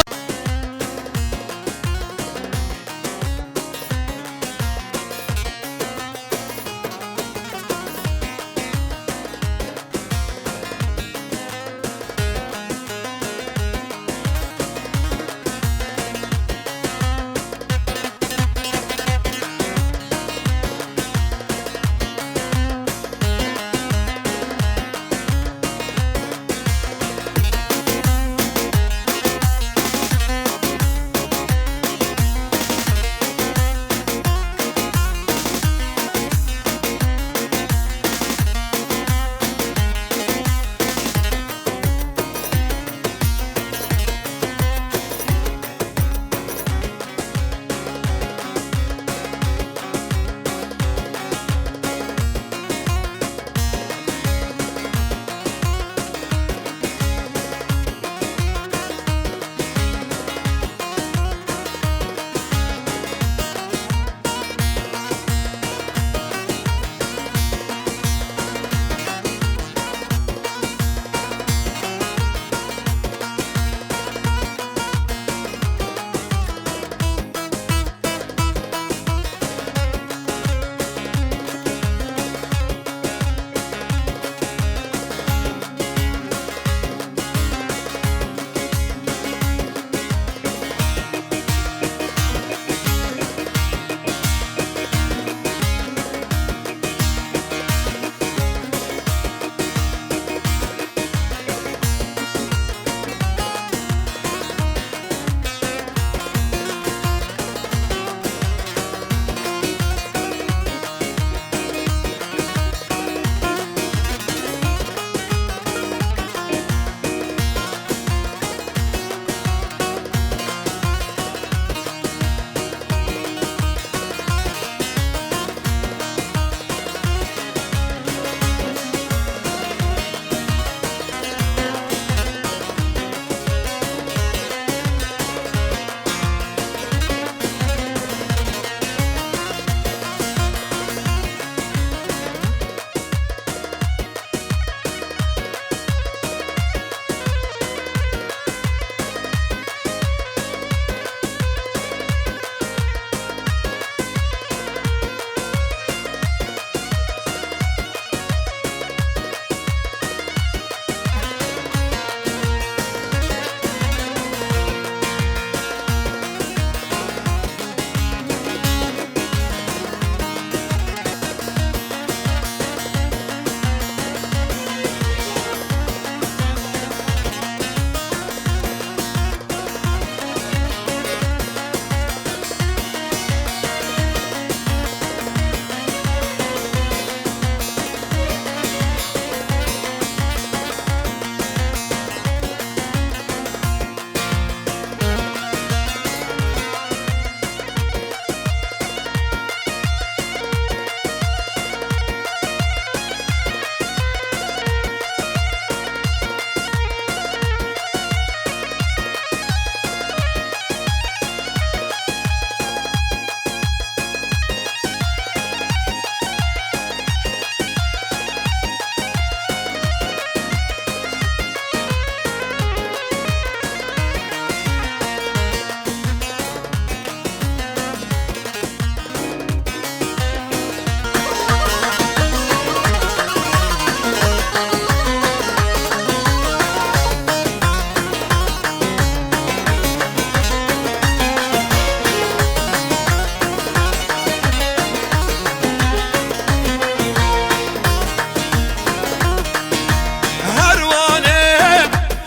Her wane,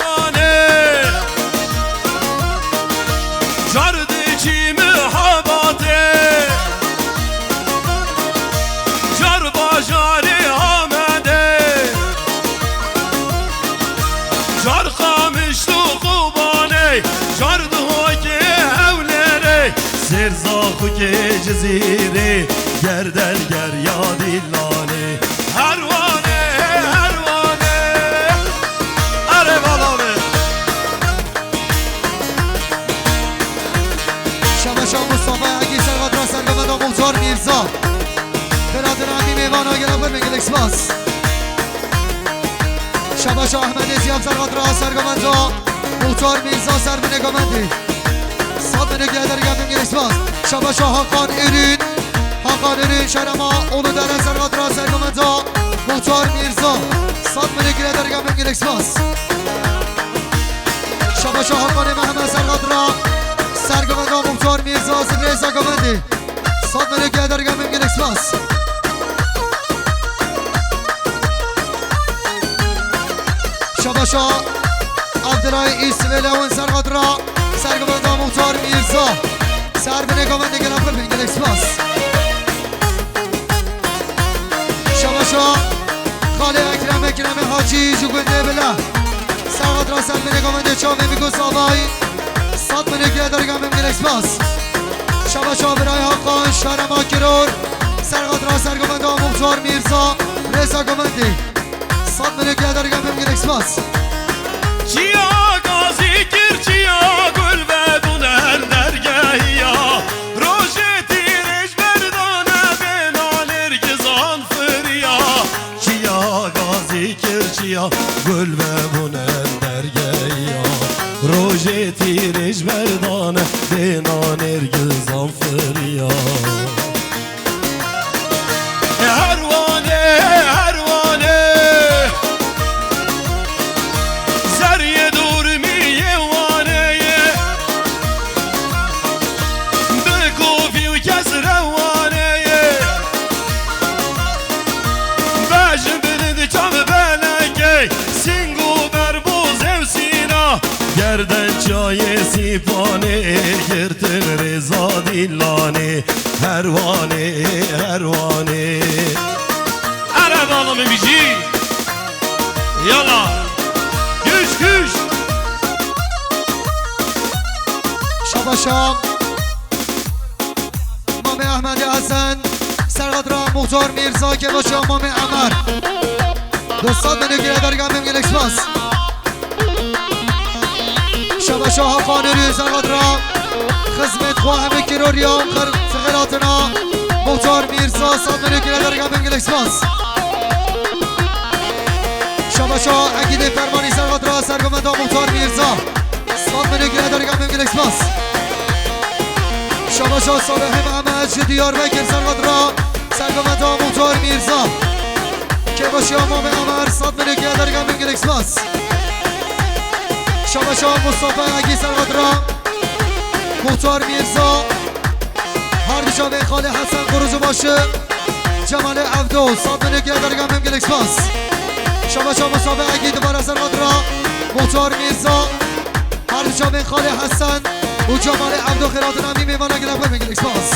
wane. Car diçî mihabatê, car bajarê Amedê, car Qamişlo Qubanê, car Duhokê Hewlêrê, sêr Zaxokê Cizîrê, ger derger ya Dîlanê. Her wane, her wane. Erê bala be. Şama şam Mustafa Egî Serhat Rasen Mehmet Amûzar Mîrza. Bela dinamî mêvana gele xwe min gelek spas. Şabaşa Ahmedê Ziyab ser xatira sergovenda Muxtar Mîrza ser binê govendê. Sed binê gele dergah bin gelek spas. Şabaşa Hakan Ürün. Hakan Ürün Şerema Uludere ser xatira sergovenda Muxtar Mîrza. Sed binê gele dergah bin gelek spas. Şabaşa Hakanê Mehmet ser xatira sergovenda Muxtar Mîrza Zibrê Zagovendê. Sed binê gele dergah bin gelek spas. Şabaşa Abdulay Îsvêlewin ser xatira sergovenda Muxtar Mîrza. Ser binê govendê gele xwe bin gelek spas. Şabaşa Xalê Ekrem Ekremê Hacî ji gundê Bila. Ser xatira ser binê govendê Çavê Mîko Zavay. Sed binê gele dergah bin gelek spas. Şabaşa Birayê Hakan Şerema Kiror. Ser xatira sergovenda Muxtar Mîrza Rêza Govendê. Sed binê gele dergah bin gelek spas. Çiya gazî kir, çiya gul ve dunen dergehiya. Rojê tîrêj berdane bêna nêrgizan firiya. Çiya gazî kir, çiya gul ve bunen dergehiya. Rojê tîrêj berdane bêna nêrgizan firiya. Her wane, her wane. Zerriyê dormiyê wane ye. Bi kovî û kes re wane ye. Bejn bilind çav belekê. Sing û berboz ew sîna. Gerden çayê sîpanê. Girtin rêza dîlanê. Her wanê, her wanê. Ere dala min bijî. Yala. Güç, güç. Şabaşa. Mamê Ehmedê Hesen. Ser xatira Muxtar Mîrza Kevoşa Mamê Emer. Du sed binê gele dergah bin gelek spas. Şabaşa Hakan Ürün ser xatira xizmet xwe hemê kiroriyan xer-, xêratina Muxtar Mîrza sed binê gele dergah bin gelek spas. Şabaşa Egîdê Fermanî ser xatira sergovenda Muxtar Mîrza. Sed binê gele dergah bin gelek spas. Şabaşa Salihê Mehmet ji Diyarbekir ser xatira sergovenda Muxtar Mîrza. Kevoşiya Mamê Emer sed binê gele dergah bin gelek spas. Şabaşa Mustafa Egî ser xatira Muxtar Mîrza. Her du çavên Xalê Hesen Qurucubaşı. Cemalê Evdo, sed binê gele dergah bin gelek spas. Şabaşa Mustafa Egî dubare ser xatira Muxtar Mîrza. Her du çavên Xalê Hesen û Cemalê Evdo xêratina mî mêvana gele xwe bin gelek spas.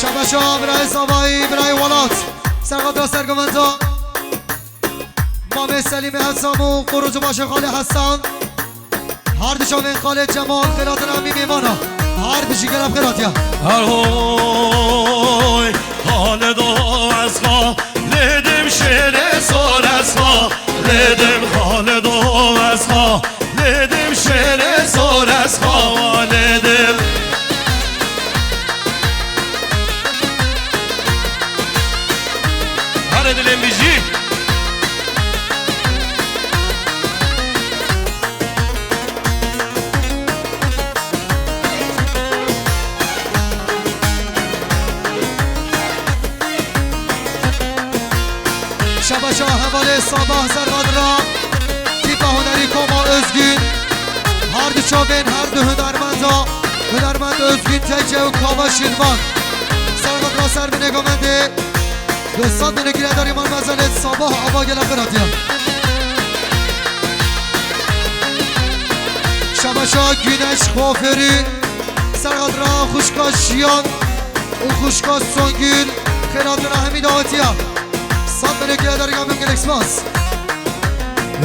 Şabaşa birayê Zavayî, birayê welat. Ser xatira sergovenda. Mamê Selîmê Hesam û Qurucubaşê Xalê Hesan. Her du çavên Xalê Cemal xêratina mî mêvana. Her bijî gele xêratiya. Her hoy, Xalê do ez xa, lê dim şêrê sor ez xa, lê dim Xalê do ez xa, lê dim şêrê sor ez xa, lê dim. Hare dilên bijî. Şabaşa hevalê Sabah Zerxadira, tîpa hunerî Koma Özgün, her du çavên her du hunermenda, hunermend Özgün Tece û Kava Şilvan. Zerxadira ser binê govendê. Dostan, binê giredarî mal mezelê Sabah ava gele xêratiya. Şabaşa Güneş kuaförü, Zerxadira xuşka Jiyan û xuşka Songül, xêratiya hemî dawetiya. Sed binê giredarî min gelek spas.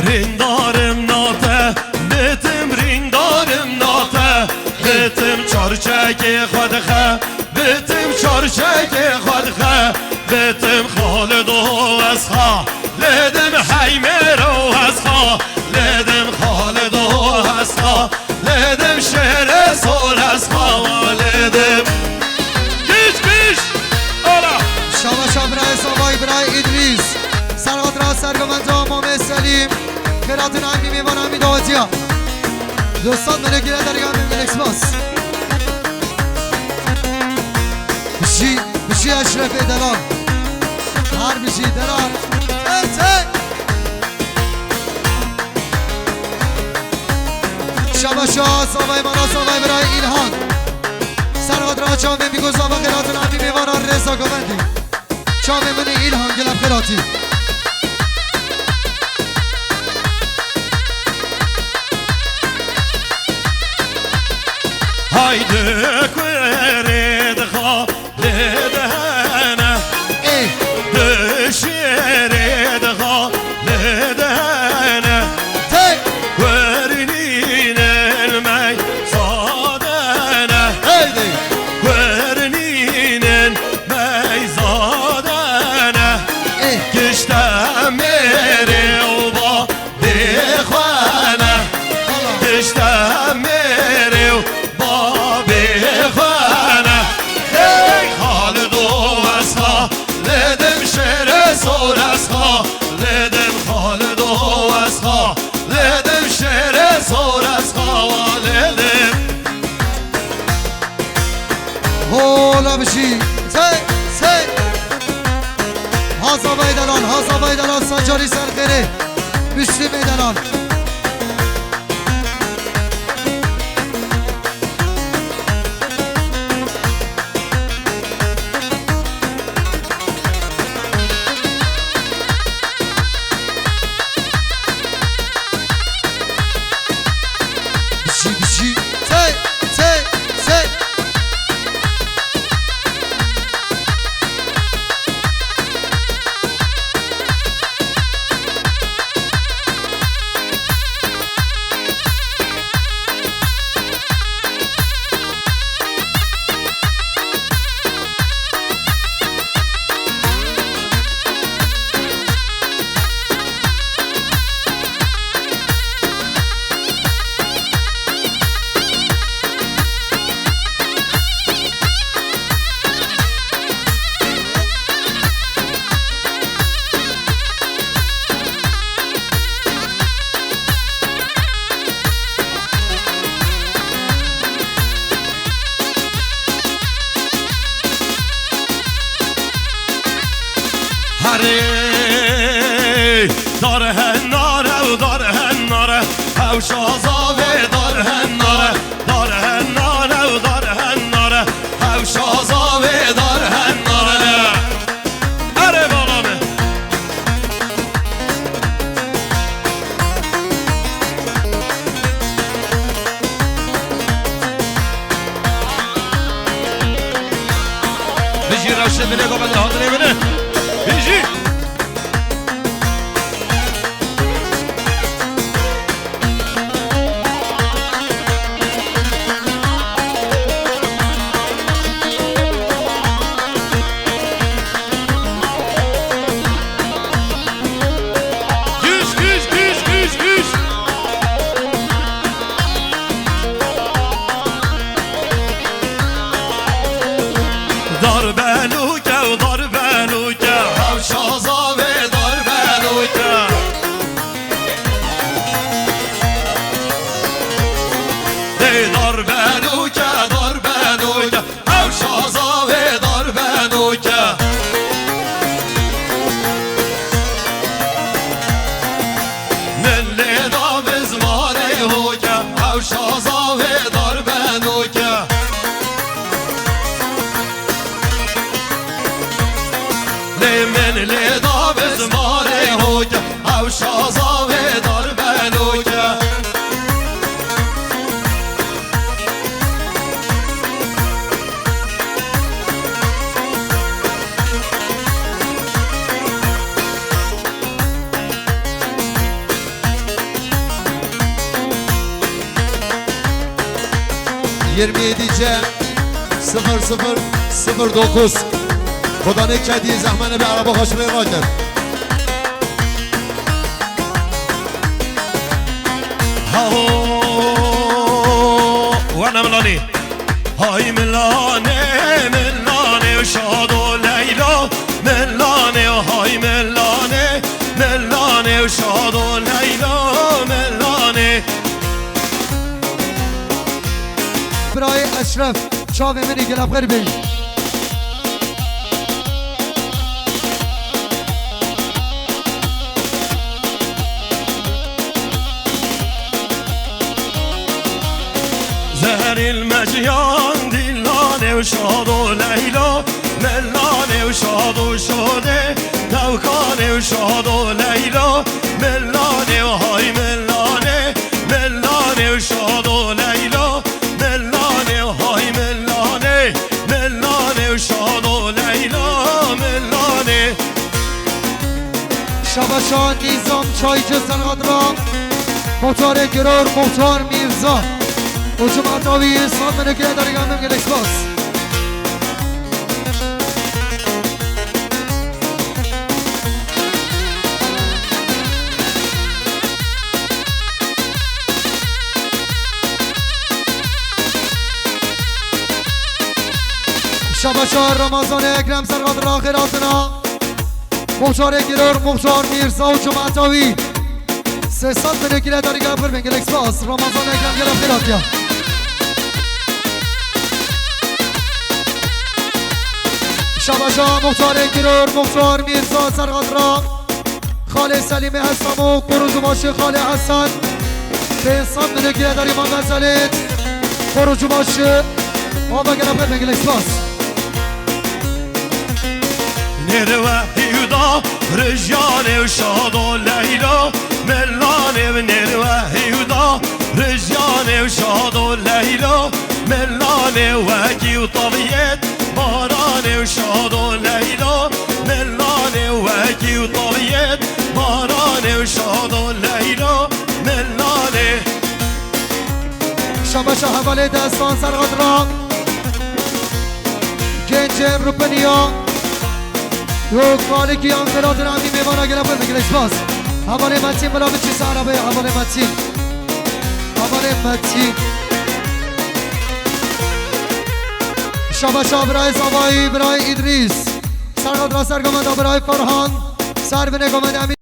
Rîndarim nate, bitim rîndarim nate, bitim çarçekê xwe dixe. Bitim çarçekê xwe dixe, bitim Xalido ez xa, lê dim Heymêro ez xa, lê dim Xalido ez xa, lê dim Şêrê Sor ez Hatin emî mêvan emî dawetiya. Dostan, melekî re derya min gelek spas. Bijî, bijî Eşrefê delal. Her bijî delal. Hey, hey. Şabaşa zavay bana zavay bira İlhan. Serhat Raçan ve Migo zava xêratin emî mêvana Reza Govendî. Çavê min ê Îlhan, gelek xêr hatî. Haydi kurê dixa lê dene. Ê. Dişêrê dixa lê dene. Tey. Wernînin meyzadene. Haydi. Wernînin meyzadene. Ê. Gişte mêrê û babê xwe ne. Gişte mêrê û babê xwe ne. Ey Xalid û Esxa, lê dim şêrê sor Esxa, lê dim Xalid û Esxa, lê dim şêrê sor Esxa, wa lê dim. Hola bijî. Sey, sey. Hazavay delal, hazavay delal, sacarî ser xêrê. Müslümê delal. Bijî, bijî. Tey, tey, tey. Herê dar hennare û dar hennare, hewşa zavê dar hennare, dar hennare û dar hennare, hewşa zavê dar hennare. Erê bala min. Bijî rewşe dilê ku bedil hatinê bine. Bijî. Güç, güç, güç, güç, güç. Darbenûke û darbenûke, hewşa zavê darbenûke. Dey darbenûke, darbenûke, hewşa zavê darbenûke. Min lê da bi zimanê hoke, hewşa zavê darbenûke. Lê min lê da bi zimanê hoke, hewşa zavê darbenûke. Yirmi yedi C sıfır sıfır sıfır dokuz. Xudanê kediyê zehmene bi ereba xwe ji rê rakir. Haho, wene milanî. Hay milanê, milanê û şado Leyla. Milanê û hay milanê, milanê û şado Leyla. Ay Eşref, çavê min ê gela xêr bê. Zeherîl meciyan dîlanê û şado Leyla, Mellanê û şado şode, Dewkanê û şado Leyla, Mellanê û hay Mellanê, Mellanê û şado Leyla, Mellanê û hay Mellanê, Mellanê û şado Leyla, Mellanê. Şabaşa Nîzam Çaycı Serhat ra, Muhtarê Giror, Muhtar Mîrza û cemaeta wî, sal min û gire dergah min, gelek spas. Şabaşa Ramazan Ekrem Serhat ra xêr hatina. Muxtarê Giror, Muxtar Mîrza û cemaeta wî. Sê sed bin û gire dergah xêr bin, gelek spas. Ramazan Ekrem gela xêr hatiya. Şabaşa Muxtarê Giror, Muxtar Mîrza Serhat ra. Xalê Selîmê Hesam û Korucubaşê Xalê Hesen. Pênc sed bin û gire derî Mamezelêt. Korucubaşê. Ava gela xêr bin, gelek spas. Nêrwe hîwda rijanê û şado Leyla, Mellanê û nêrwe hîwda rijanê û şado Leyla, Mellanê wekî û taviyet baranê û şado Leyla, Mellanê wekî û taviyet baranê û şado Leyla, Mellanê. Şabaşa hevalê destan Serhat ra. Gencên Rupiniya. Yo, kalikî Anqera din, Emî mêvana gele xwe, gelek spas. Hevalê Metin, bila biçî ser arabeyê, hevalê Metin. Hevalê Metin. Şabaşa birayê Zavayî, birayê Îdrîs. Serhat ra ser gomenda birayê Ferhan. Ser binê gomenda Emî.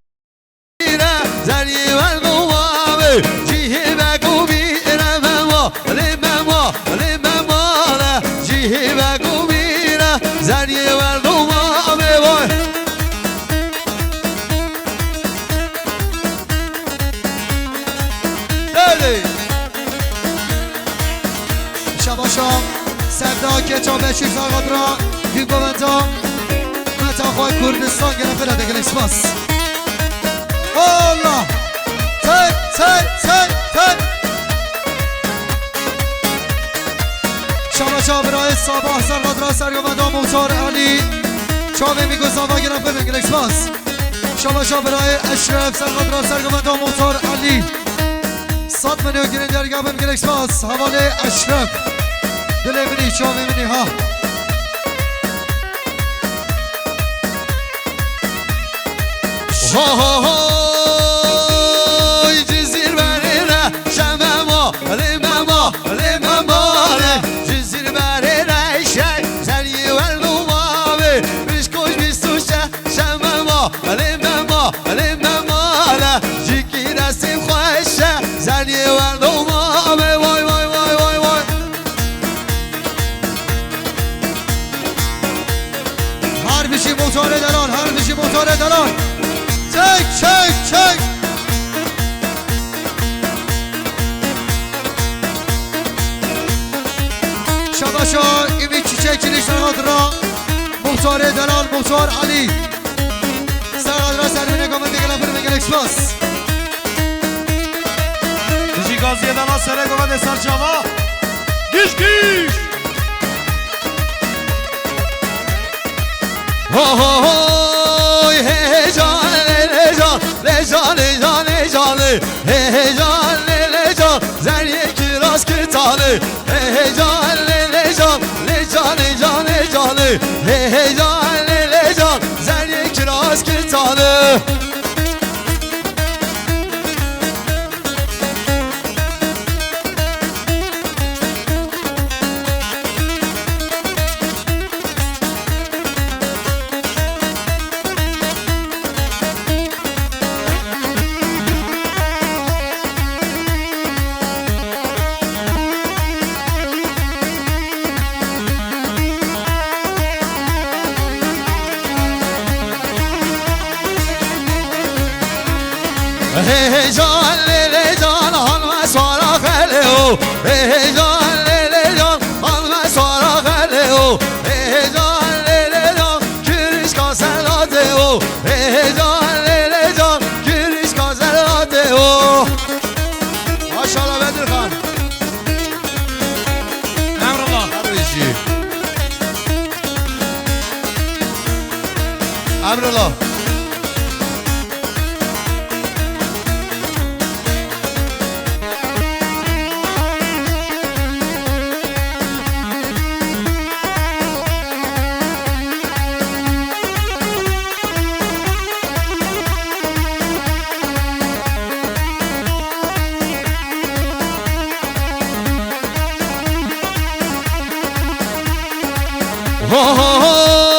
Zerî wer dova be, cihê be ku bîre mema, lê mema, lê mema le, cihê be ku bîre, zerî wer dova be, vay. Hadi. Şabaşa Sevda Keçabeşî Zagadra, Hügoventa, Meta Xway Kurdistan, gele xêr hate, gelek spas. Allah! Tek, tek, tek, tek! Şabaşa birayê Sabah Sergadra, Sergoventa Muhtar Elî, çavê Mîgo Zava, gele xêr bin, gelek spas. Şabaşa birayê Eşref Sergadra, Sergoventa Muhtar Elî. Sat min û girên dergah bin, gelek spas. Hevalê Eşref. Dilê min î, çavê min î, ha. Ho, ho, ho. Cizîr berê re, şemema, lê mema, lê mema re. Cizîr berê re, şey, zerî wer dova be. Bişkoş bistuşe. Şemema, lê mema, lê mema le, jikî destê xweş e, zeriyê werdoma be, vay, vay, vay, vay, vay. Her bijî motorê delal, her bijî motorê delal. Çek, çek, çek. Şabaşa, Ümit Çiçekçi, Nişan Adra. Muhtarê delal, Muhtar Elî. Ser adra ser binê gomendê gela xêr bin, gelek spas. Dijî gaziyê delal serê gomendê ser çava. Giş giş. Ho ho hoy, he he can, le le can, le can, le can, le can, le. He he can, le le can, zeriyê kiras kitanê. He he can, le le can, le can, le can, le can, le. He he can, le le can, zeriyê kiras kitanê. Hê hê can lê lê can, halme swara xelê o. Hê hê can lê lê can, halme swara xelê o. Hê hê can lê lê can, kirişka selatê o. Hê hê can lê lê can, kirişka selatê o. Maşallah Bedirxan. Emrullah. Emrullah.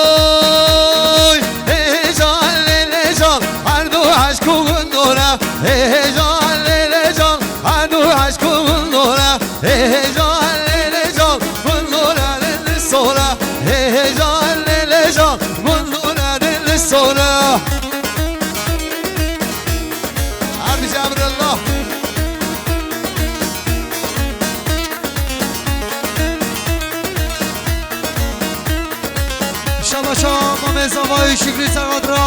Hoy, hê can lê lê can, her du eşk û gundore. Hê can lê lê can, her du eşk û gundore. Hê can lê lê can, gundore lê lê sore. Hê can lê lê can, gundore lê lê sore. Her bir Emrullah. Şabaşa Mamê Zavayê Şükrî Serhat ra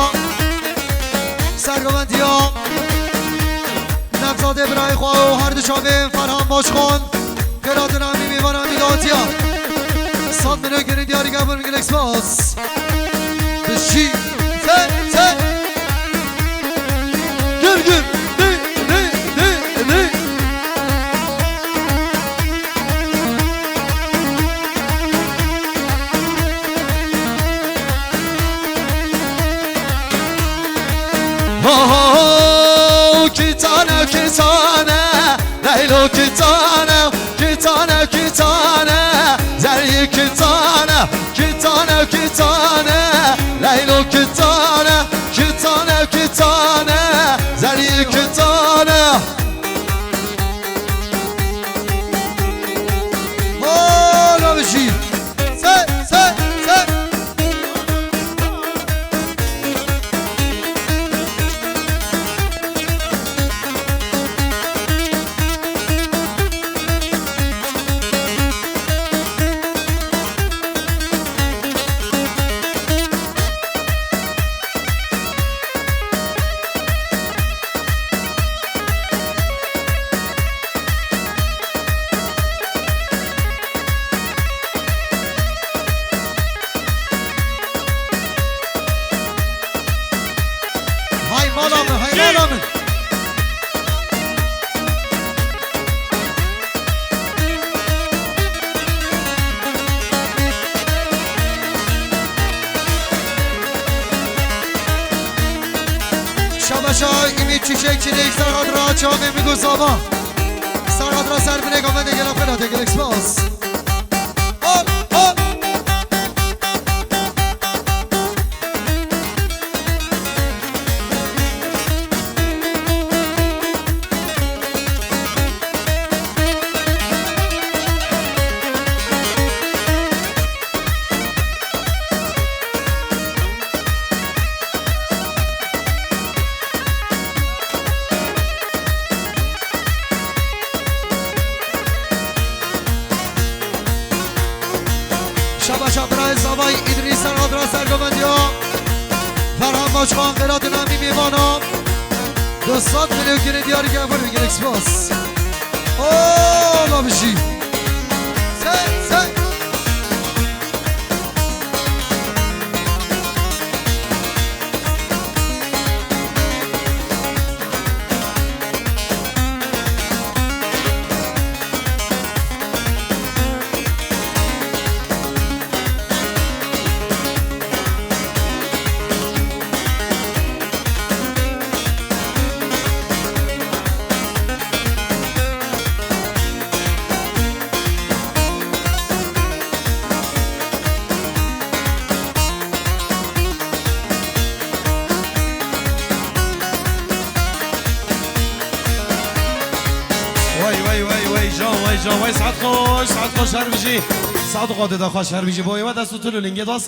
sergovendiya Nevzadê birayê xwe û her du çavên Ferhan Başkan, Qêratina mîmî vana mîdatiya. Sat milyon gurî diyarî kevin, gelek spas. Bijî. Se, se. Gir, gir. Di, di, di, di. Ho, ho, ho, kitane, kitane, Leylo kitane, kitane, kitane, Zerî kitane, kitane, kitane, Leylo kitane, kitane, kitane, Zerî kitane. Hala bir şey. Se, se, se. Hay mala min, hay mala min. Şabaşa Ümit Çiçek Çiçek, Serhat Rahat Çağ ve Migo Zaba. Serhat Rahat Serbinek Ahmet Egel Aferat Egel Express. Hop, hop. Şabaşa birayê Zavay Îdrîs Serhat ra sergovendiya Ferhan Başkan, Qêratina mîmî vana. Du sed milyon gurî diyarî kevin, gelek spas. Ola bijî. Se, se. Wey, wey, wey, wey, can, wey, can, wey, saet xweş, saet xweş, her bijî. Saet û qatê de xweş, her bijî. Bo êwe dest û til û lingê das.